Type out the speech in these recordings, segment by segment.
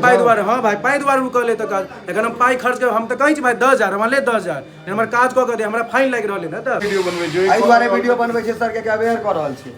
पाइ दुआरे, हँ भाइ, पाइ दुआरे रुकल अइ तऽ काज। एखन हम पाइ खर्च कर, हम तऽ कहै छी भाइ 10,000 हमरा ले, 10,000 हमर काज कऽ कऽ दे, हमरा फाइन लागि रहल अइ ने। तऽ वीडियो बनबै छै एहि दुआरे वीडियो बनबै छै सर के अवेयर कऽ रहल छै,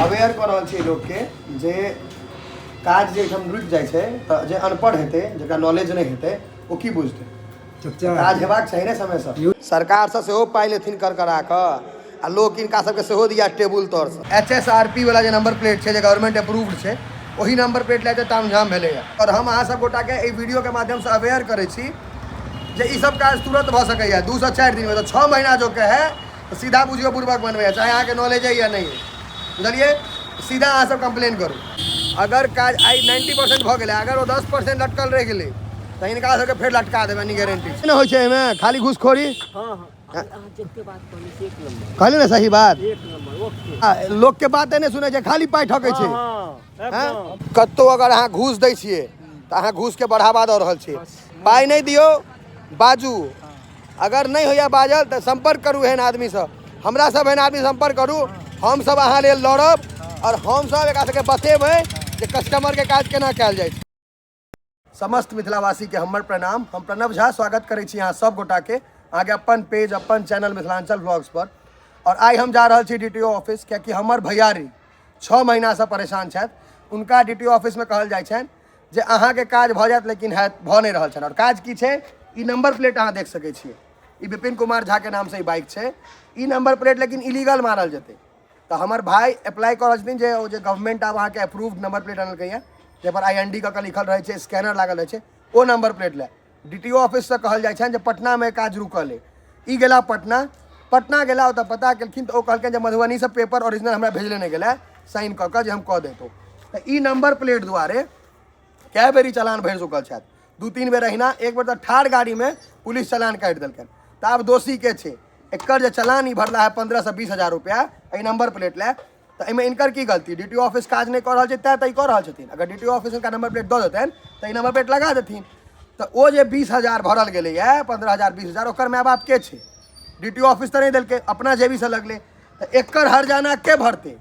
अवेयर कऽ रहल छै लोकके जे काज जे एहिठाम रुकि जाइ छै तऽ जे अनपढ़ हेतै, जकरा नॉलेज नहि हेतै, ओ की बुझतै? काज हेबाक चाही ने समयसँ। सरकारसँ सेहो पाइ लेथिन करकरा कऽ आ लोक हिनका सबके सेहो दिया टेबुल तरसँ। एच एस आर पी वाला जे नंबर प्लेट छै, जे गवर्नमेंट अप्रूव्ड छै, ओही नंबर प्लेट लए तऽ तामझाम भेलैए। आओर हम अहाँ सब गोटाके एहि वीडियोके माध्यमसँ अवेयर करै छी जे ई सब काज तुरंत भऽ सकैए 2 से 4 दिनमे, तऽ 6 महीना जो कहै तऽ सीधा बुझियौ बुड़बक बनबैए, चाहे अहाँके नॉलेज अइ या नहि। बुझलियै? सीधा अहाँ सब कम्प्लेन करू। अगर काज आइ 90% भऽ गेलै, अगर ओ 10% लटकल रहि गेलै तऽ हिनका सबके फेर लटका देबै, एनी गारंटी नहि होइ छै एहिमे, खाली घूसखोरी। हँ, अहाँ जते बात कहली से एक नंबर। कहली ने सही बात? एक नंबर, ओके। आ, लोकके बाते नहि सुनै छै, खाली पाइ ठकै छै। हँ। हैं? कतहु अगर अहाँ घूस दै छियै तऽ अहाँ घूसके बढ़ावा दऽ रहल छियै। पाइ नहि दियौ, बाजू। अगर नहि होइए बाजल तऽ सम्पर्क करू एहन आदमीसँ, हमरा सब एहन आदमी सम्पर्क करू। हमसब अहाँ लेल लड़ब आओर हमसब एकरा सबके बतेबै जे कस्टमरके काज केना कयल जाइ छै। समस्त मिथिलावासीके हमर प्रणाम। हम प्रणव झा स्वागत करै छी अहाँ सब गोटाके अहाँके अपन पेज, अपन चैनल मिथिलांचल व्लॉग्स पर। आओर आइ हम जा रहल छी डी टी ओ ऑफिस, कियाकि हमर भैयारी 6 महीनासँ परेशान छथि। हुनका डी टी ओ ऑफिसमे कहल जाइ छनि जे अहाँके काज भऽ जायत, लेकिन हैत भऽ नहि रहल छनि। आओर काज की छै? ई नंबर प्लेट अहाँ देख सकै छियै, ई विपिन कुमार झाके नामसँ ई बाइक छै। ई नंबर प्लेट लेकिन इलीगल मानल जेतै। तऽ हमर भाय अप्लाई कऽ रहल छथिन जे ओ जे गवर्नमेंट आब अहाँके अप्रूव्ड नंबर प्लेट आनलकैए, जाहिपर I N D कऽ के लिखल रहै छै, स्कैनर लागल रहै छै, ओ नंबर प्लेट लए डी टी ओ ऑफिससँ कहल जाइ छनि जे पटनामे काज रुकल अइ। ई गेला पटना, पटना गेला, ओतऽ पता केलखिन तऽ ओ कहलखिन जे मधुबनीसँ पेपर ओरिजिनल हमरा भेजले नहि गेलै साइन कऽ कऽ जे हम कऽ दैतहुँ। तऽ ई नंबर प्लेट दुआरे कए बेर ई चलान भरि चुकल छथि, 2-3 बेर अहिना। एक बेर तऽ ठाढ़ गाड़ीमे पुलिस चलान काटि देलकनि। तऽ आब दोषी के छै? एकर जे चलान ई भरला है 15 से 20 हजार रुपया एहि नंबर प्लेट लए, तऽ एहिमे इनकर की गलती? डी टी ओ ऑफिस काज नहि कऽ रहल छै तैं तऽ ई कऽ रहल छथिन। अगर डी टी ओ ऑफिस हिनका नंबर प्लेट दऽ देतनि तऽ ई नंबर प्लेट लगा देथिन। तऽ ओ जे 20,000 भरल गेलैए, 15,000, 20,000, ओकर माय बाप के छै? डी टी ओ ऑफिस तऽ नहि देलकै, अपना जेबीसँ लगलै, तऽ एकर हर्जाना के भरतै?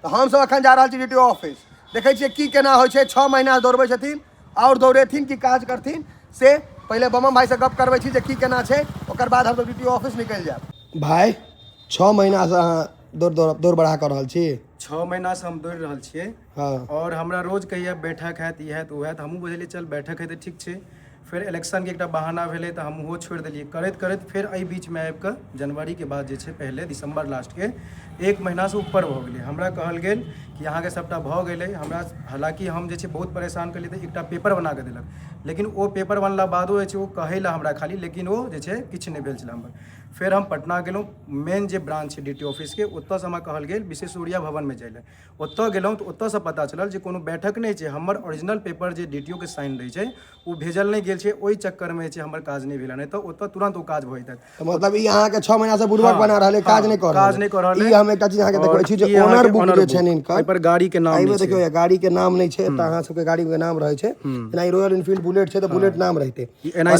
तऽ हमसब एखन जा रहल छी डी टी ओ ऑफिस, देखै छियै की केना होइ छै। 6 महीना दौड़बै छथिन, आओर दौड़ेथिन कि काज करथिन से पहिले बमम भाइसँ गप करबै छी जे की केना छै, ओकर बाद हमसब डी टी ओ ऑफिस निकलि जायब। भाय, 6 महीनासँ अहाँ दौड़ दौड़ दौड़ बढ़ा कऽ रहल छी? 6 महीनासँ हम दौड़ि रहल छियै। आओर हमरा रोज कहिया बैठक हैत, ई हैत, ओ हैत। हमहूँ बुझलियै चल बैठक हेतै, ठीक छै। फेर इलेक्शनके एकटा बहाना भेलै तऽ हम ओहो छोड़ि देलियै। करैत करैत फेर एहि बीचमे आबि कऽ जनवरीके बाद जे छै, पहिले दिसंबर लास्टके एक महीनासँ ऊपर भऽ गेलै। हमरा कहल गेल कि अहाँके सभटा भऽ गेलै। हमरा हालाँकि हम जे छै बहुत परेशान केलियै तऽ एकटा पेपर बना कऽ देलक, लेकिन ओ पेपर बनला बादो जे छै ओ कहै लए हमरा खाली, लेकिन ओ जे छै किछु नहि भेल छलै हमर। फेर हम पटना गेलहुँ, मेन जे ब्रांच छै डी टी ऑफिसके, ओतऽसँ हमरा कहल गेल विश्वेश्वरिया भवनमे जाइ लए। ओतऽ गेलहुँ तऽ ओतऽसँ पता चलल जे कोनो बैठक नहि छै, हमर ओरिजिनल पेपर जे डी टी ओ के साइन रहै छै ओ भेजल नहि गेल छै, ओहि चक्करमे जे छै हमर काज नहि भेल, नहि तऽ ओतऽ तुरन्त ओ काज भऽ जेतै। तऽ मतलब ई अहाँके 6 महीना से बुड़बक बना रहल है, काज नहि कऽ रहल। काज नहि कऽ रहल। ई हम एकटा चीज अहाँके देखबै छी जे ओनर बुक जे छनि हिनकर, एहि पर गाड़ी के नाम एहिमे देखियौ, गाड़ी के नाम नहि छै। तऽ अहाँ सबके गाड़ी के नाम रहै छै, जेना ई रॉयल एनफील्ड बुलेट छै तऽ बुलेट नाम रहितै।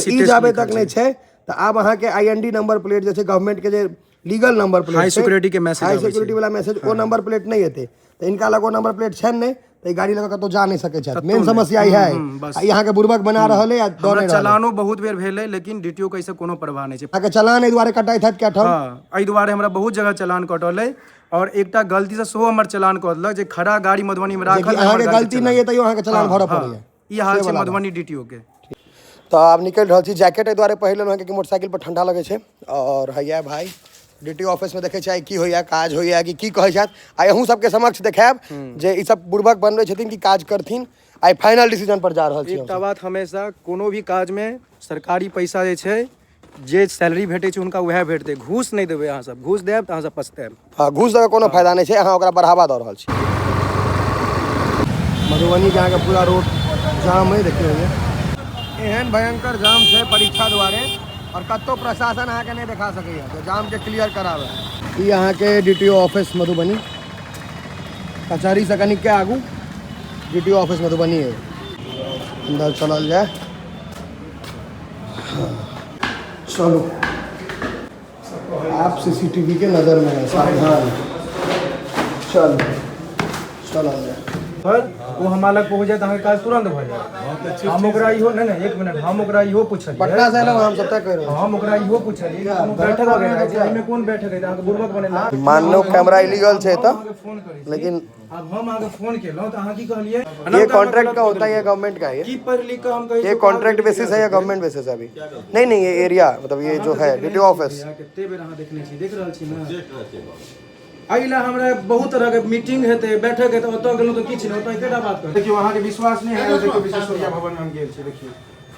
ई जाबे तक नहि छै तऽ आब अहाँके I N D number plate जे छै, गवर्नमेंट के जे लीगल नंबर प्लेट, हाई सिक्योरिटी के मैसेज, हाई सिक्योरिटी वाला मैसेज, ओ नंबर प्लेट नहि एतै। तऽ इनका लग ओ नंबर प्लेट छनि नहि, तऽ ई गाड़ी लऽ कऽ कतहु जा नहि सकै छथि। मेन समस्या इएह है। ई अहाँके बुड़बक बना रहल है आ दऽ नहि रहल। चलानो बहुत बेर भेलै, लेकिन डीटीओ के एहिसँ कोनो परवाह नहि छै। अहाँके चलान एहि दुआरे कटाइत हैत कए ठाम? हँ, एहि दुआरे हमरा बहुत जगह चलान कटल अइ आओर एकटा गलतीसँ सेहो हमर चलान कऽ देलक जे खड़ा गाड़ी मधुबनीमे राखल। अहाँके गलती नहि है तैयो अहाँके चलान भरऽ पड़ैया। ई हाल छै मधुबनी डीटीओ के। तऽ आब निकलि रहल छी। जैकेट एहि दुआरे पहिर लेलहुँ हँ कि मोटरसाइकिल पर ठंडा लगै छै। आओर हैया भाई डी टी ऑफिसमे देखै छियै की होइया, काज होइया कि की कहै छथि। आइ अहूँ सबके समक्ष देखायब जे ई सब बुड़बक बनबै छथिन कि काज करथिन। आइ फाइनल डिसीजन पर जा रहल छी। एकटा बात, हमेशा कोनो भी काजमे सरकारी पैसा जे छै, जे सैलरी भेटै छै हुनका उएह भेटतै। घूस नहि देबै अहाँ सब, घूस देब तऽ अहाँ सब पछतायब। हँ, घूस दऽ कऽ कोनो फायदा नहि छै, अहाँ ओकरा बढ़ावा दऽ रहल छी। मधुबनीके अहाँके पूरा रोड जाम अइ, देखियौ एहन भयंकर जाम छै परीक्षा दुआरे आओर कतहु प्रशासन अहाँके नहि देखा सकैए जे जामके क्लियर कराबै। ई अहाँके D T O office Madhubani, कचहरीसँ कनिके आगू D T O office Madhubani अइ। अन्दर चलल जाय। चलू, आप सीसीटीवी के नजर में है, सावधान। चल चलल जाय। पर ओ हमरा लग पहुँच जायत, अहाँके काज तुरंत भऽ जायत। हम ओकरा इहो नहि नहि एक मिनट, हम ओकरा इहो पुछलियै, पटना से एलहुँ हम सबटा कहि रहल। हम ओकरा इहो पुछलियै कोनो बैठक वगैरह होइ छै, एहिमे कोन बैठक हेतै, अहाँके बुड़बक बनेला। मानलो कैमरा इलीगल छै तऽ, फोन करै छी। लेकिन आब हम अहाँके फोन केलहुँ तऽ अहाँ की कहलियै? ये कॉन्ट्रैक्ट का होता है या गवर्नमेंट का है? की पढ़ लिख कऽ हम कहै ये कॉन्ट्रैक्ट बेसिस है या गवर्नमेंट बेसिस है? अभी नहीं नहीं, ये एरिया मतलब ये जो है डीटीओ ऑफिस। कते बेर अहाँ देखने छी, देख रहल छी ने। एहि लए हमरा बहुत तरहके मीटिंग हेतै, बैठक हेतै, ओतऽ गेलहुँ तऽ किछु नहि, ओतऽ एकेटा बात कहै। देखियौ, अहाँके विश्वास नहि है, देखियौ विश्वेश्वरैया भवनमे हम गेल छी। देखियौ,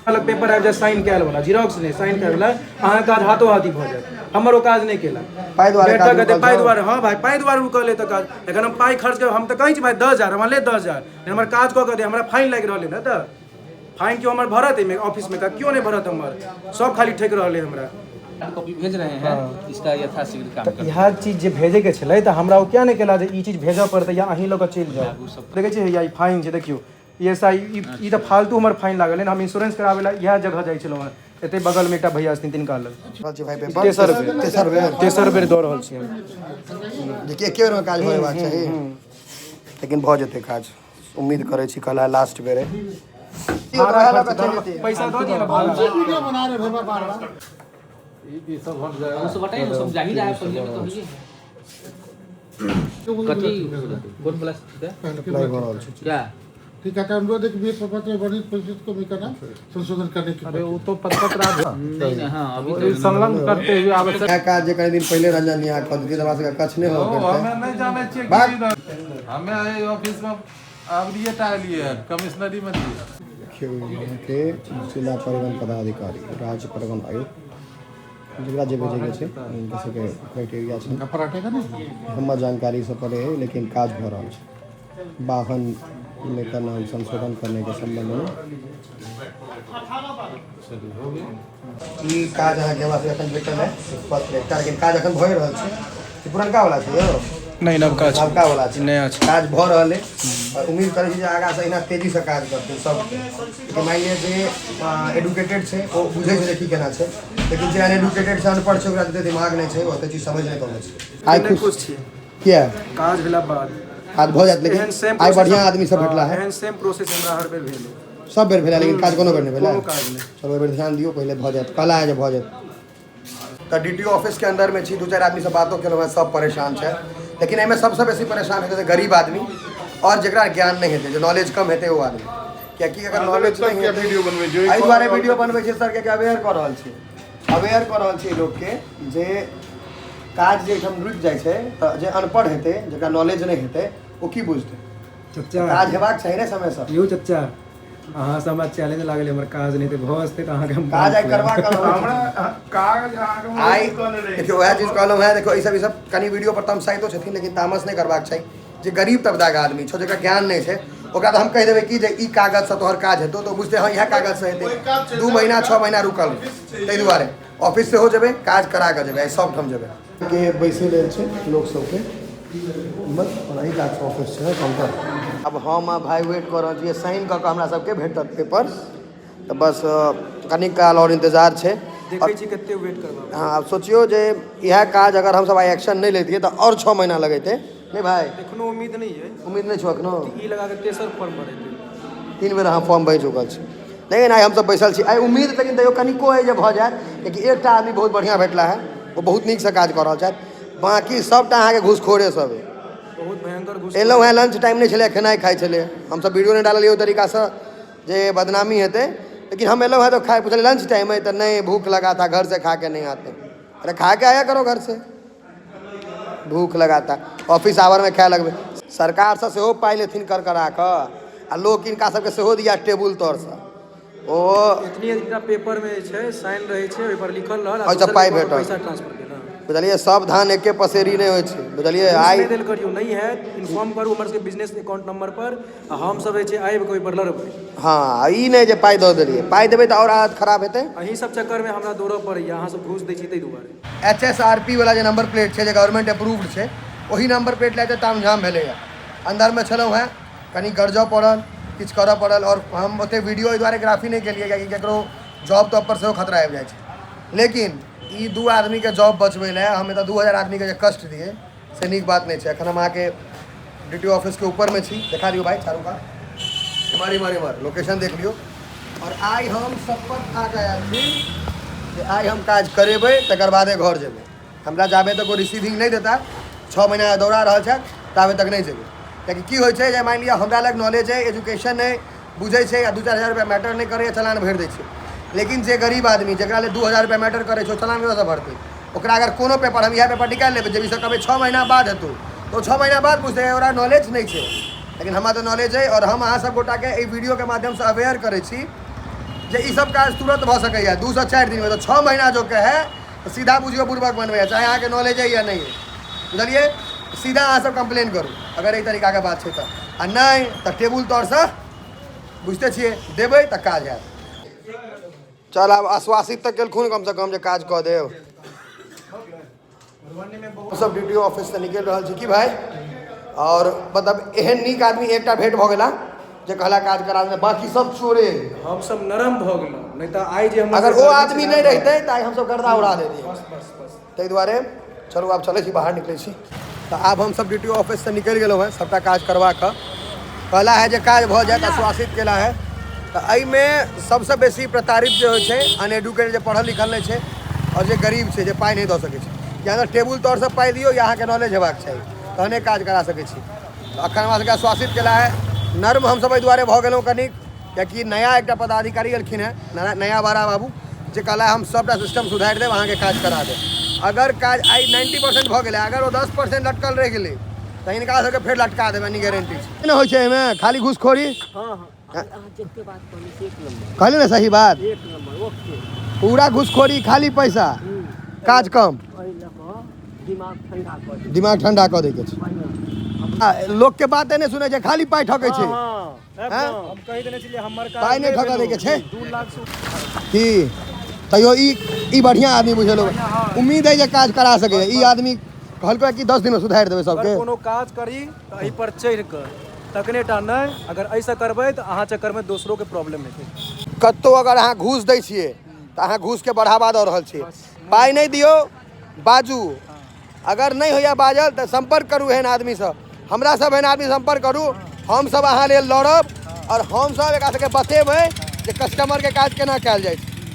अलग पेपर आबि जाय, साइन कयल वाला, जीरोक्स नहि, साइन कयल वाला, अहाँके काज हाथो हाथी भऽ जायत। हमर ओ काज नहि केलक। पाइ दुआरे बैठक काज हेतै, रुकल पाइ छौ? दुआरे। हँ भाइ, पाइ दुआरे रुकल है तऽ काज। एखन हम पाइ खर्च कर, हम तऽ कहै छी भाइ 10,000 हमरा ले, 10,000 हमर काज कऽ कऽ दे। हमरा फाइन लागि रहल है ने, तऽ फाइन क्यों हमर भरत? एहिमे ऑफिसमे का क्यों नहि भरत? हमर सब खाली ठकि रहल है हमरा। कॉपी भेज रहे हैं, इसका यथाशीघ्र काम तऽ इएह चीज जे भेजैके छलै तऽ हमरा ओ किया नहि केला जे ई चीज भेजऽ पड़तै या अहीं लऽ कऽ चलि जाउ? देखै छियै, हैया ई फाइन छै। देखियौ, ई एस I ई तऽ फालतू हमर फाइन लागल है। हम इंश्योरेंस कराबै लए इएह जगह जाइ छलहुँ हेँ। एतै बगलमे एकटा भैया छथिन, तिनका लग। रहल छी भाइ पेपर। तेसर बेर। तेसर बेर। तेसर बेर दऽ रहल छी हम। जे कि एके बेरमे काज भऽ जेबाक चाही, लेकिन भऽ जेतै काज, उम्मीद करै छी। कल लास्ट बेर है। पैसा दऽ दिअ ने भाड़ा। वीडियो बना रहे भाई बार बार। वो सब बताइए, वो सब जा ही रहा है, पहले में तो ही है। कथी कौन वाला है? अप्लाई भऽ रहल छै। क्या ठीक है, अनुरोध है कि बीस प्रपत्र में वर्णित परिस्थिति को मिलकर संशोधन करने की अरे वो तो पत्र नहीं नहीं, हाँ, अभी तो संलग्न करते हुए आवश्यक इएह काज जे कनि दिन पहिले रंजन जी अहाँ कऽ दितियै तऽ हमरा सबके कछ नहि होबऽ पड़तै। हमे नहि जानै छियै बात- कि हमे एहि ऑफिसमे अबरिए टा एलियै, कमिश्नरी मे छियै। देखियौ, अहाँके जिला परिवहन पदाधिकारी, राज्य परिवहन आयुक्त, जकरा जे भेजैके छै, हिनका सबके क्राइटेरिया छै। पराठे का नहीं। हमर जानकारीसँ परे है, लेकिन काज भऽ रहल छै। वाहन में का नाम संशोधन करने के संबंध में ई काज अहाँके हमरा सबके एखन भेटल है पत्र एकटा, लेकिन काज एखन भए रहल छै। ई पुरनका वाला छै यौ? नहि, नवका छै। नवका वाला छै। नया छै। काज भऽ रहल है आओर उम्मीद करै छी जे आगाँ से अहिना तेजीसँ काज करथिन सबके। लेकिन मानि लिअ जे एडुकेटेड छै ओ बुझै छै जे की केना छै, लेकिन जे अनएडुकेटेड छै, अनपढ़ छै, ओकरा ओते दिमाग नहि छै, ओते चीज समझ नहि पबै छै। आइ नहि खुश खुश छी। किया? काज भेला बाद। काज भऽ जायत, एहन लेकिन सेम आइ बढ़िआँ आदमी सब भेटला है। एहन सेम प्रोसेस हमरा हर बेर भेल है। सब बेर भेला, लेकिन काज कोनो बेर नहि भेला। कोनो काज नहि। चलो, एहि बेर ध्यान दियौ, पहिले भऽ जायत। कहला है जे भऽ जायत। तऽ डीटीओ ऑफिस के अंदर में छी, दू चारि आदमीसँ बातो केलहुँ हेँ, सब परेशान छै। लेकिन एहिमे सबसँ बेसी परेशान हेतै गरीब आदमी आओर जकरा ज्ञान नहि हेतै, जे नॉलेज कम हेतै ओ आदमी, कियाकि अगर नॉलेज नहि हेतै। एहि दुआरे वीडियो बनबै छै सर, कियाकि अवेयर कऽ रहल छी, अवेयर कऽ रहल छी लोकके जे काज जे एहिठाम रुकि जाइ छै तऽ जे अनपढ़ हेतै, जकरा नॉलेज नहि हेतै, ओ की बुझतै? चचा। काज हेबाक चाही ने समयसँ। यौ चचा, अहाँ से हमरा चैलेंज लागल, हमर काज नहि तऽ भऽ जेतै तऽ अहाँके हम काज आइ करबा कऽ हमरा कागज अहाँके आइ देखियौ, वएह चीज कहलहुँ हेँ। देखियौ, ई सब कनि वीडियो पर तमसाइतो छथिन, लेकिन तामस नहि करबाक चाही। जे गरीब तबदाके आदमी छौ, जकरा ज्ञान नहि छै, ओकरा तऽ हम कहि देबै कि जे ई कागजसँ तोहर काज हेतौ, तऽ ओ बुझतै हँ, इएह कागजसँ हेतै। 2 महीना 6 महीना रुकल। ताहि दुआरे ऑफिस सेहो जेबै, काज करा कऽ जेबै। आइ सब ठाम जेबै के बैसै लेल छै लोक सबके। बस ओनाही काज ऑफिस छै काउंटर। आब हम आ भाइ वेट कऽ रहल छियै, साइन कऽ कऽ हमरा सबके भेटत पेपर, तऽ बस कनि काल आओर इंतजार छै। देखै छी कते वेट करबा। हँ, आब सोचियौ जे इएह काज अगर हमसब आइ एक्शन नहि लैतियै तऽ आओर 6 महीना लगैतै नहि भाइ? एखनो उम्मीद नहि अइ। उम्मीद नहि छौ एखनो? ई लगा कऽ तेसर फॉर्म भरेतै। तीन बेर अहाँ फॉर्म भरि चुकल छी, लेकिन आइ हमसब बैसल छी। आइ उम्मीद लेकिन तैयो कनिको अइ जे भऽ जायत, कियाकि एकटा आदमी बहुत बढ़िआँ भेटला है, ओ बहुत नीकसँ काज कऽ रहल छथि। बाँकी सभटा अहाँके घूसखोरे सब अइ। बहुत भयंकर घुस। एलहुँ हेँ, लंच टाइम नहि छलै, खेनाइ खाइ छलै। हमसब वीडियो नहि डाललियै ओहि तरीकासँ जे बदनामी हेतै, लेकिन हम एलहुँ हेँ तऽ खाइ पुछलियै, लंच टाइम है? तऽ नहीं, भूख लगा था, घर से खा के नहीं आते। अरे, खा के आया करो घर से। भूख लगा था, ऑफिस आवरमे खाए लगबै। सरकारसँ सेहो पाइ लेथिन कर करा कऽ, आ लोक हिनका सबके सेहो दिया टेबुल तरसँ ओ। एतनी एकटा पेपर मे जे छै साइन रहै छै, ओहि पर लिखल रहल आ ओहिसँ दोसर पाइ के भेटल। पैसा ट्रांसफर केलक। बुझलियै, सब धान एके पसेरी नहि होइ छै, बुझलियै? आइ आइ नहि देल करियौ, नहि हैत इन्फॉर्म करू हमर सबके बिजनेस अकाउंट नंबर पर, आ हम सब जे छै आबि कऽ ओहि पर लड़बै। हँ, ई नहि जे पाइ दऽ देलियै। पाइ देबै तऽ आओर हालत खराब हेतै। अहीं सब चक्करमे हमरा दौड़ऽ पड़ैया, अहाँ सब घूस दै छी ताहि दुआरे। एचएसआरपी वाला जे नंबर प्लेट छै, जे गवर्नमेंट अप्रूव्ड छै, ओही नंबर प्लेट लए तऽ तामझाम भेलैए। अन्दरमे छलहुँ हेँ, कनि गरजऽ पड़ल, किछु करऽ पड़ल। आओर हम ओतेक वीडियो एहि दुआरे ग्राफी नहि केलियै, कियाकि ककरो जॉब तॉब पर सेहो खतरा आबि जाइ छै। लेकिन ई दू आदमीके जॉब बचबै लए हम एतऽ 2000 आदमीके जे कष्ट दियै, से नीक बात नहि छै। एखन हम अहाँके डीटीओ ऑफिसके ऊपरमे छी। देखा दियौ भाइ चारू कात। इम्हर इम्हर इम्हर लोकेशन देख लियौ। आओर आइ हम शपथ खा कऽ आयल छी जे आइ हम काज करेबै, तकर बादे घर जेबै। हमरा जाबे तक ओ रिसीविंग नहि देता, 6 महीना दौड़ा रहल छथि, ताबे तक नहि जेबै। कियाकि की होइ छै जे मानि लिअ हमरा लग नॉलेज अइ, एजुकेशन अइ, बुझै छै, आ 2-4 हजार रुपैआ मैटर नहि करैए, चलान भरि दै छै। लेकिन जे गरीब आदमी जकरा लेल 2000 रुपैआ मैटर करै छै, ओ चलान कतऽसँ भरतै? ओकरा अगर कोनो पेपर, हम इएह पेपर निकालि लेबै, जेबीसँ कहबै 6 महीना बाद हेतौ, तऽ ओ 6 महीना बाद बुझतै, ओकरा नॉलेज नहि छै। लेकिन हमरा तऽ नॉलेज अइ, आओर हम अहाँ सब गोटाके एहि वीडियोके माध्यमसँ अवेयर करै छी जे ई सब काज तुरन्त भऽ सकैए 2 से 4 दिनमे। तऽ 6 महीना जो कहै तऽ सीधा बुझियौ बुड़बक बनबैए, चाहे अहाँके नॉलेज अइ या नहि अइ, बुझलियै? सीधा अहाँ सब कम्प्लेन करू अगर एहि तरीकाके बात छै तऽ, आ नहि तऽ टेबुल तरसँ बुझिते छियै देबै तऽ काज हैत। चल आब आश्वासित तऽ केलखुन कमसँ कम जे काज कऽ देब। सब डी टी ओ ऑफिससँ निकलि रहल छी की भाइ? आओर मतलब एहन नीक आदमी एकटा भेंट भऽ गेला जे कहला काज करा देने, बाकी सब चोरे। हम सब नरम भऽ गेलहुँ, नहि तऽ आइ जे हमर अगर ओ गर्मी आदमी छलै नहि रहितै तऽ आइ हमसब गर्दा उड़ा देतियै। बस बस बस। ताहि दुआरे चलू आब चलै छी, बाहर निकलै छी। तऽ आब हमसब डी टी ओ ऑफिससँ निकलि गेलहुँ हेँ सबटा काज करवा कऽ। कहला है जे काज भऽ जायत, आश्वासित केला है। तऽ एहिमे सबसँ बेसी प्रताड़ित जे होइ छै अनएडुकेटेड, जे पढ़ल लिखल नहि छै, आओर जे गरीब छै, जे पाइ नहि दऽ सकै छै। या तऽ टेबुल तरसँ पाइ दियौ या अहाँके नॉलेज हेबाक चाही, तहने काज करा सकै छी। तऽ एखन हमरा सबके आश्वासित केला है। नर्म हमसब एहि दुआरे भऽ गेलहुँ कनिक, कियाकि नया एकटा पदाधिकारी एलखिन हेँ, नया बारा बाबू, जे कहला हम सबटा सिस्टम सुधारि देब, अहाँके काज करा देब। अगर काज आइ 90% भऽ गेलै, अगर ओ 10% लटकल रहि गेलै तऽ हिनका सबके फेर लटका देबै, एनी गारंटी छै। नहि होइ छै एहिमे खाली घूसखोरी। हँ हँ, अहाँ जते बात कहलियै से एक नंबर कहलियै ने सही बात, एक नंबर ओके। पूरा घूसखोरी, खाली पैसा, काज कम। एहि लऽ कऽ दिमाग ठंडा कऽ दै, दिमाग ठंडा कऽ दैके छै। लोक के बात नहि सुनै छै, खाली पाइ ठकै छै। हम कहि देने छलियै हमर काज पाइ नहि ठकऽ दैके छै। 2 लाख की तैयो ई बढ़िआँ आदमी बुझेलहुँ, उम्मीद अइ जे काज करा सकैए ई आदमी। कहलकै कि 10 दिनमे सुधारि देबै सबके। कोनो काज करी तऽ एहि पर चढ़ि कऽ तखने टा नहि, अगर एहिसँ करबै तऽ अहाँ चक्करमे दोसरोके प्रॉब्लम हेतै। कतहु अगर अहाँ घूस दै छियै तऽ अहाँ घूसके बढ़ावा दऽ रहल छियै। पाइ नहि दियौ, बाजू। अगर नहि होइए बाजल तऽ सम्पर्क करू एहन आदमीसँ, हमरा सब एहन आदमी सम्पर्क करू। हमसब अहाँ लेल लड़ब, आओर हमसब एकरा सबके बतेबै जे कस्टमरके काज केना कयल जाइ छै।